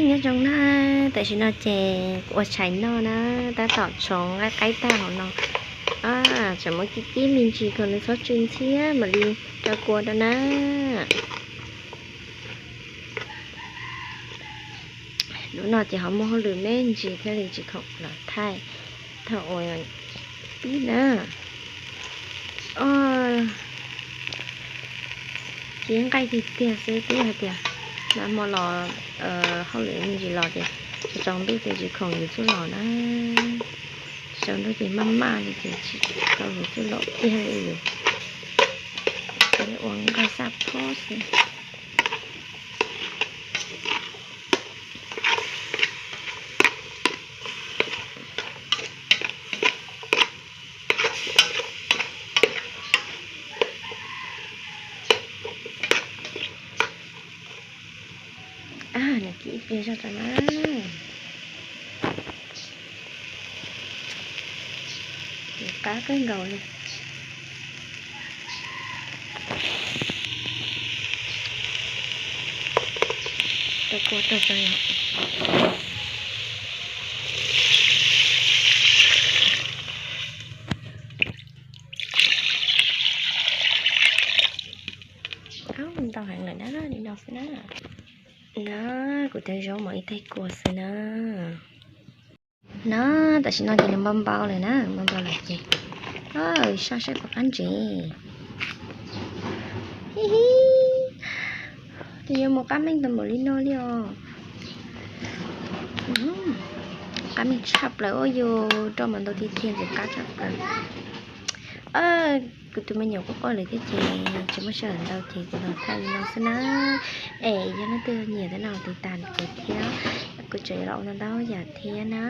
Nyob zoo na, tam sim no ces kuv ua tshais noj na, tab tom tshoov nqaij qaib tag hauv no. Tseem muab kib kib me ntsis kom nws txhob tsw ntxhiab mam li rau kua rau na. Lub no ces ho muaj hauj lwm me ntsis thiaj li tsis khoom los thaij thaum ua pib na. Ces nqaij tiag tiag xwb, twb hais tias nag hmo los hauj lwm me ntsis los ces tsaus ntuj ces tsis khoom yuav txuj lom na. Tsaus ntuj ces maj maj li ces tsis tau yuav txuj lom kiag li. Ua nqaij xab phob xwb. Nws kib ib pliag zog rau na. Qab kawg nkaus li. Rau kua rau rau yom. Ntau heev lawm na, li no xwb na. Na, kuv cov zaub mov ib taig kua xwb na. Na, tam sim no ces nws npau npau lawm na, npau npau lawm ces saj saib puas qab ntsev. Hi hi, nws yuav mus qab meej tau npaum li no li os. Qab meej tshaj plaws, ua yus rau mas ntau tiag tiag, ntxim qab tshaj plaws. Kuv tus me nyuam kuj quaj lawm thiab ces tsis muaj sij hawm ntau ces kuv los thaij li no xwb na. Es yog leej twg nyiam tej no tiv tas kuv thiab, kuv tseem yuav los ua ntau ntau yam thiab na.